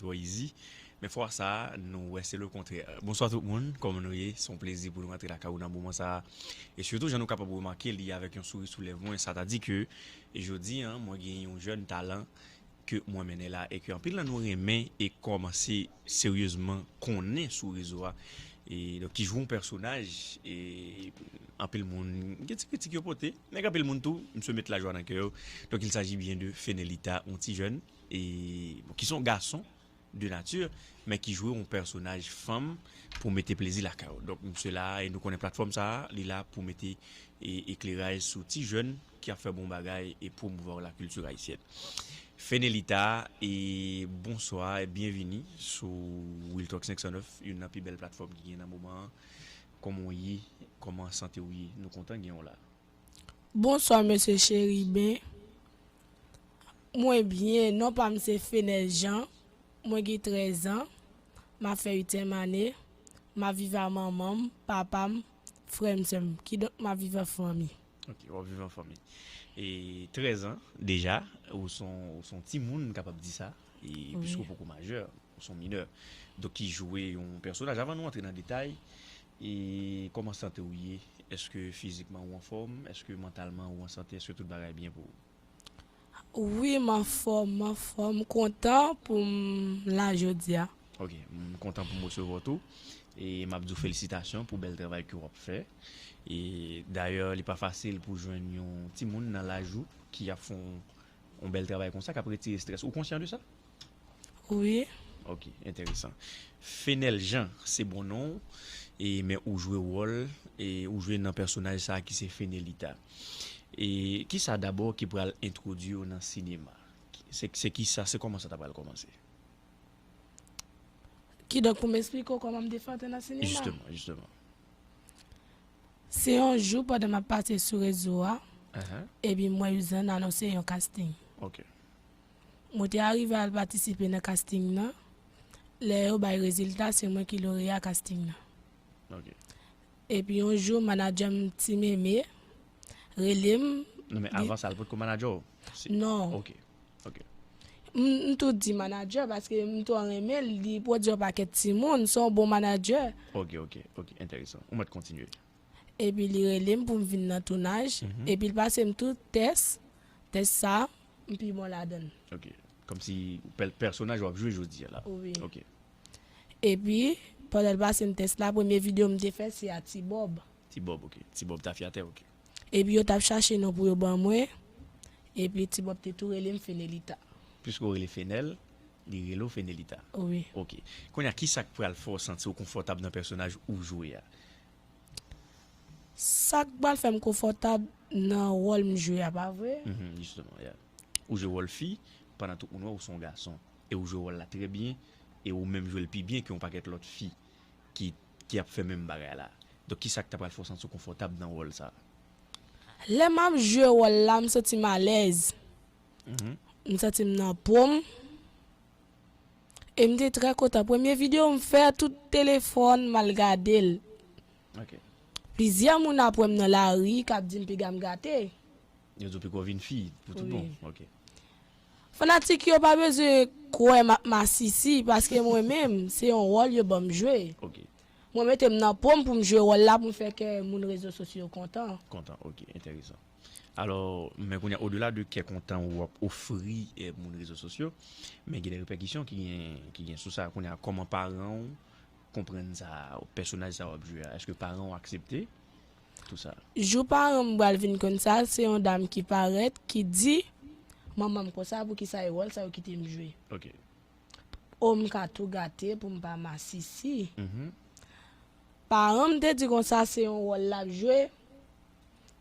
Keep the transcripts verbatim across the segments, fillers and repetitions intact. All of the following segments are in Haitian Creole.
Boyzy. Men fwa sa a, nou wè se le kontrè. Bonswa tout moun, kòman nou ye? Se yon plezi pou nou rantre lakay ou nan moman sa a. E sitou, jan nou kapab remake, li avèk yon souri sou lèv mwen. Sa ta di ke jodi a, mwen gen yon jèn talan ke mwen mennen la e ke anpil nan nou renmen e kòmanse seryezman konnen sou rezo a. E donk, ki jwe yon pèsonaj, e anpil moun gen ti kritik yo pote, men gen anpil moun tou, misye met lajwa nan kè yo. Donk, il s'agit bien de Fenelita, yon ti jèn, e, bon, ki se yon gason de nati, men ki jwe yon pèsonaj fanm pou mete plezi lakay ou. Donk, misye la, e nou konnen platfòm sa a, li la pou mete, e, ekleraj sou ti jèn ki ap fè bon bagay e pwomouvwa la kilti ayisyèn. Fenelita, e bonswa, e byenvini sou Real Talk senk san nèf, youn nan pi bèl platfòm ki gen nan moman an. Kòman w ye? Kòman sante w ye? Nou kontan gen w la. Bonswa, mesye Cheriben. Mwen byen, non pa m se Fenel Jean. Mwen gen trèz an. M ap fè uityèm ane. M ap viv a manman m, papa m, frè m, sè m. Kidonk, m ap viv an fanmi. Ok, w ap viv an fanmi. E trèz an, deja, ou se yon, ou se yon timoun, m kapab di sa. E piske w poko majè, ou se yon minè. Donk, ki jwe yon pèsonaj. Avan nou antre nan detay, e kòman sante w ye? Èske fizikman ou anfòm? Èske mantalman ou an sante? Èske tout bagay byen pou ou? Wi, m anfòm, m anfòm. M kontan pou m la jodi a. Ok, m kontan pou m resevwa w tou. E m ap di w felisitasyon pou bèl travay ke w ap fè. E dayè, li pa fasil pou jwenn yon timoun nan laj ou ki ap fè yon, yon bèl travay konsa, k ap retire estrès. Ou konsyan de sa? Wi. Ok, enteresan. Fenel Jean, se bon non w, e, men ou jwe wòl, e, ou jwe nan pèsonaj sa a ki se Fenelita. E kisa dabò ki pral entwodui w nan sinema? Se, se kisa, se kòman sa ta pral kòmanse? Kidonk, pou m esplike w kòman m te fè antre nan sinema? Jisteman, jisteman. Se yon jou, pandan m ap pase sou rezo a, epi m wè Uzan anonse yon casting. Ok. Mwen te arive al patisipe nan casting nan. Lè yo bay rezilta, se mwen ki loreya casting nan. Ok. Epi yon jou, manadjè m, Ti Meme, rele m. Non, men avan sa, l potko manadjè w? Non. Ok, ok. M, m tou di manadjè paske m twò renmen l, li pwodui yon pakèt timoun, se yon bon manadjè. Ok, ok, ok, enteresan. Ou mèt kontinye. Epi li rele m pou m vin nan tounaj. Mhm. Epi l pase m tout tès. Tès sa, m pi bon ladan l. Ok. Kòmsi pè-, pèsonaj w ap jwe jodi a la. Wi. Ok. Epi, pandan l pase m tès la, premye videyo m te fè, se a Ti Bòb. Ti Bòb, ok. Ti Bòb Tafyatè, ok. Epi yo t ap chache non pou yo ban mwen. Epi Ti Bòb te tou rele m Fenelita. Piske w rele Fenel, li rele w Fenelita. Wi. Ok. Kounye a, kisa k pral fè w santi w konfòtab nan pèsonaj ou jwe a? Sa k pral fè m konfòtab nan wòl m jwe a, pa vre? Mhm, jisteman, yeah. Ou jwe wòl fi, pandan tout moun wè ou se yon gason. E ou jwe wòl la trè byen, e ou menm jwe l pi byen ke yon pakèt lòt fi ki, ki ap fè menm bagay la. Donk, kisa k ta pral fè w santi w konfòtab nan wòl sa a? Lè m ap jwe wòl la, m santi m alèz. Mhm. M santi m nan po m. E m te trè kontan. Premye videyo m fè, tout telefòn m al gade l. Ok. Plizyè moun ap wè m nan lari k ap di m piga m gate. Yo di w piko w vin fi pou tout bon. Wi. Ok. Fanatik yo pa bezwen kwè m ap masisi, paske mwen menm, se yon wòl yo ban m jwe. Ok. Mwen mete m nan po m pou m jwe wòl la, pou m fè kè moun rezo sosyo yo kontan. Kontan, ok, enteresan. Alò, men kounye a, odela de kè kontan ou ap ofri, eh, moun rezo sosyo, men gen de repèkisyon ki gen, ki gen sou sa. Kounye a, kòman paran w konprann sa, pèsonaj sa w ap jwe a? Èske paran w aksepte tou sa? Jou paran m pral vin konn sa, se yon dam ki parèt, ki di manman m konsa, poukisa e wòl sa yo kite m jwe? Ok. O, m ka tou gate pou m pa masisi. Mhm. Paran m te di konsa se yon wòl l ap jwe.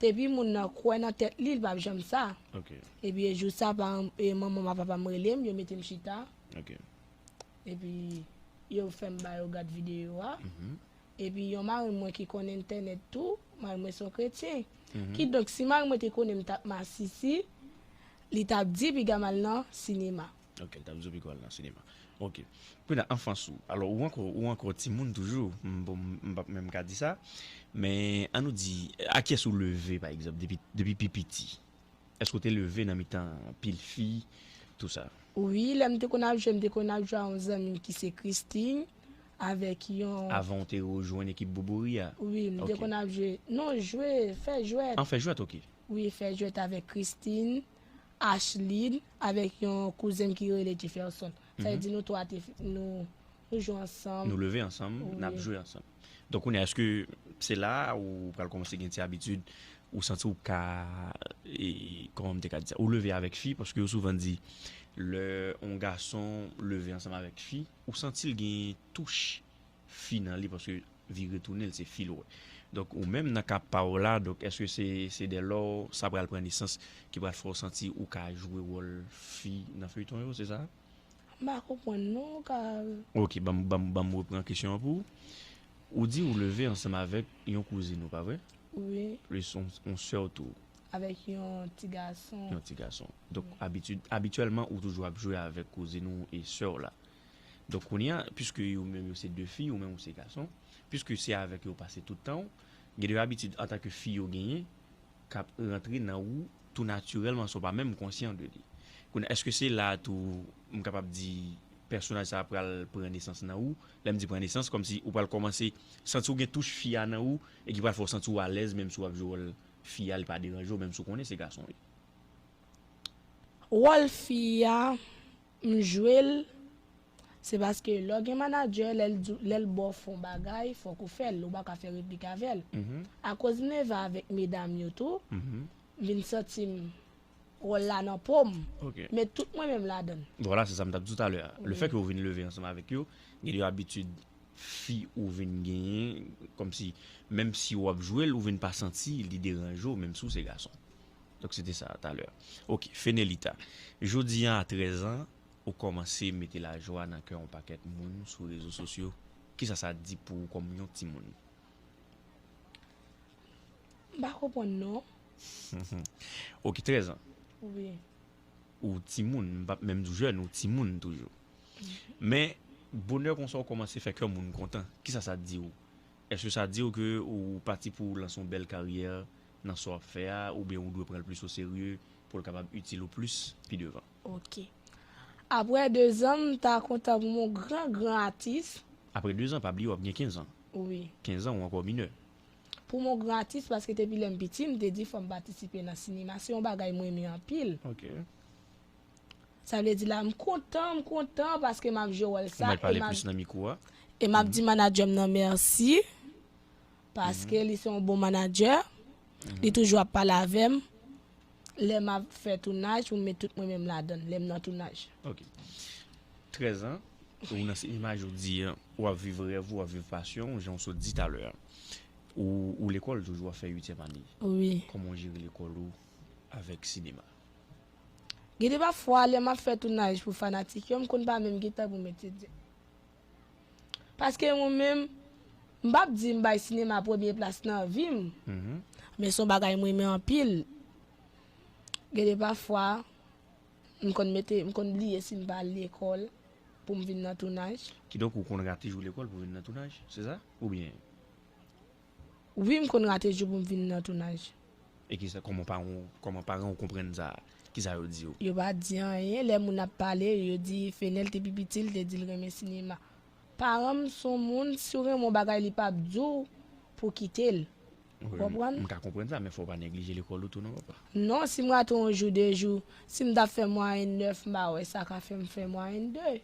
Depi moun nan kwè nan tèt li, li p ap janm sa. Ok. Epi e jou sa, paran m, e manman m ak papa m rele m, yo mete m chita. Ok. Epi yo fè m ba yo gad videyo a. Mhm. Epi yon mari mwen ki konn entènèt tou, mari mwen se yon kretyen. Mhm. Kidonk, si mari mwen te konnen m t ap masisi, li t ap di piga m al nan sinema. Ok, l t ap di w piga w al nan sinema. Ok. Kounye a, anfans ou. Alò, ou ankò, ou ankò timoun toujou. M, bon, m, m p ap menm ka di sa. Men, ann nou di, a kiyès ou leve, pa egzanp, depi, depi pi piti? Èske w te leve nan mitan pil fi, tou sa? Wi, lè m te konn ap jwe, m te konn ap jwe a yon zanmi m ki se Christine, avèk yon Avan w te rejwenn ekip Boubouri a? Wi, m te Ok. konn ap jwe. Non, jwe, fè jwèt. An fè jwèt, ok. Wi, fè jwèt avèk Christine, Ashlyn, avèk yon kouzen m ki rele Jefferson. Sa vle Mhm. di nou twa te, nou, nou jwe ansanm. Nou leve ansanm, n ap Wi. jwe ansanm. Donk, kounye a, èske se la a ou pral kòmanse gen ti abitid, ou santi ou ka, e, kòman m te ka di sa, ou leve avèk fi, paske yo souvan di, lè yon gason leve ansanm avèk fi, ou santi l gen touch fi nan li, paske vire tounen l, se fi l wè. Donk, ou menm nan ka pa w la, donk, èske se, se dèlò sa pral pran nesans ki pral fè w santi ou ka jwe wòl fi nan feyton yo, se sa? M pa konprann non, ou ka Ok, ban m, ban m, ban m repran kesyon an pou ou. Ou di ou leve ansanm avèk yon kouzin ou, pa vre? Wi. Plis yon, yon sè w tou. Avèk yon ti gason. Yon ti gason. Donk, Wi. abitid, abityèlman, ou toujou ap jwe avèk kouzin ou e sè w la. Donk, kounye a, piske yo menm yo se de fi, ou menm ou se gason, piske se avèk yo w pase tout tan w, gen de abitid antanke fi yo genyen, k ap rantre nan ou tou natirèlman san w pa menm konsyan de li. Kounye a, èske se la a tou, m kapab di, pèsonaj sa a pral pran nesans nan ou? Lè m di pran nesans, kòmsi ou pral kòmanse santi w gen touch fi a nan ou, e ki pral fè w santi w alèz, menm si w ap jwe wòl fi a, li pa deranje w, menm si w konnen se gason w ye. Wòl fi a, m jwe l, se paske lè w gen manadjè, lè l di, lè l ba w fè yon bagay, fòk ou fè l, ou pa ka fè replik avè l. Mhm. Akoz m leve avèk medam yo tou, Mhm. m vin santi m wòl la nan po m. Ok. Men tout mwen menm ladan l. Vwala, se sa m t ap di w talè a. Le Wi. fè ke w vin leve ansanm avèk yo, gen de abitid fi ou vin genyen, kòmsi, menm si w ap jwe l, ou vin pa santi li deranje w, menm si w se gason. Donk, se te sa, talè a. Ok, Fenelita. Jodi a, a trèz an, ou kòmanse mete lajwa nan kè yon pakèt moun sou rezo sosyo. Kisa sa di pou ou kòm yon timoun? M pa konprann non. Ok, trèz an. Wi. Ou timoun, m p ap menm di w jèn, ou timoun toujou. Men, bonè konsa ou kòmanse fè kè moun kontan. Kisa sa di w? Èske sa di w ke ou pati pou w lanse yon bèl karyè nan sa w ap fè a, oubyen ou dwe pran l plis oserye pou l kapab itil ou plis pi devan? Ok. Apre de zan, m ta kontan pou m yon gran, gran atis. Apre de zan, pa bliye w ap gen kenz an. Wi. Kenz an, ou ankò minè. Pou m yon gran atis, paske depi lè m piti, m te di fò m patisipe nan sinema. Se yon bagay m renmen anpil. Ok. Sa vle di la, m kontan, m kontan paske m ap jwe wòl sa. Ou mèt pale plis nan mikwo a. E m ap di manadjè m nan mèsi, paske li se yon bon manadjè. Li toujou ap pale avè m. Lè m ap fè tounaj, pou m met tout mwen menm ladan l, lè m nan tounaj. Ok. Trèz an, ou nan sinema jodi a, w ap viv rèv ou, w ap viv pasyon w, jan w sot di talè a. Ou, ou lekòl toujou, w ap fè uityèm ane. Wi. Kòman w jere lekòl ou avèk sinema? Gen de pafwa, lè m ap fè tounaj pou fanatik yo, m konn pa menm gen tan pou m etidye. Paske mwen menm, m p ap di m bay sinema premye plas nan vi m. Mhm. Men se yon bagay m renmen anpil. Gen de pafwa, m konn mete, m konn bliye si m pa al lekòl pou m vin nan tounaj. Kidonk, ou konn rate jou lekòl pou vin nan tounaj, se sa? Oubyen? Wi, m konn rate jou pou m vin nan tounaj. E kisa, kòman paran w, kòman paran w konprann sa? Kisa yo di w? Yo pa di anyen. Lè moun ap pale, yo di Fenel te pi piti, li te di l renmen sinema. Paran m se yon moun, si w renmen yon bagay, li p ap di w pou w kite l. Ou konprann? M ka konprann sa, men fò w pa neglije lekòl ou tou non, papa. Non, si m rate yon jou, de jou, si m t ap fè mwayèn nèf, m pa wè sa ka fè m fè mwayèn de.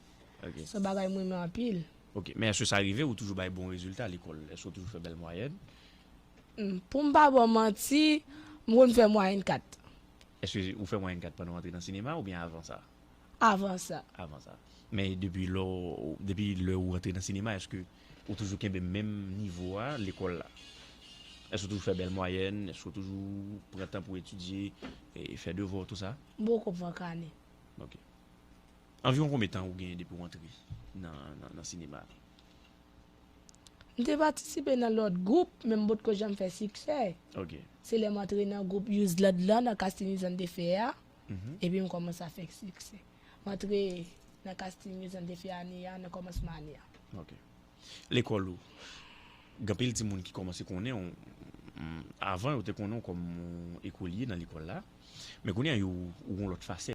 Ok. Se yon bagay m renmen anpil. Ok, men èske sa rive ou toujou bay bon rezilta lekòl? Èske w toujou fè bèl mwayèn? Hmm, pou m pa ba w manti, m konn fè mwayèn kat. Èske ou fè mwayèn kat pandan w antre nan sinema oubyen avan sa? Avan sa. Avan sa. Men depi lè w, depi lè ou antre nan sinema, èske ou toujou kenbe menm nivo a lekòl la? Èske ou toujou fè bèl mwayèn? Èske ou toujou pran tan pou etidye, e fè devwa w, tou sa? M poko pran kanè. Ok. Anviwon konbyen tan ou genyen depi w antre nan, nan, nan sinema a? M te patisipe nan lòt gwoup, men m potko janm fè siksè. Ok. Se lè m antre nan gwoup Yuzland lan, nan casting Yuzland te fè a, Mhm. epi m kòmanse ap fè siksè. M antre nan casting Yuzland te fè ane a, nan kòmansman ane a. Ok. Lekòl ou, gen anpil timoun ki kòmanse konnen w, mm, avan yo te konnen w kòm yon ekolye nan lekòl la, men kounye a yo, ou gon lòt fasèt.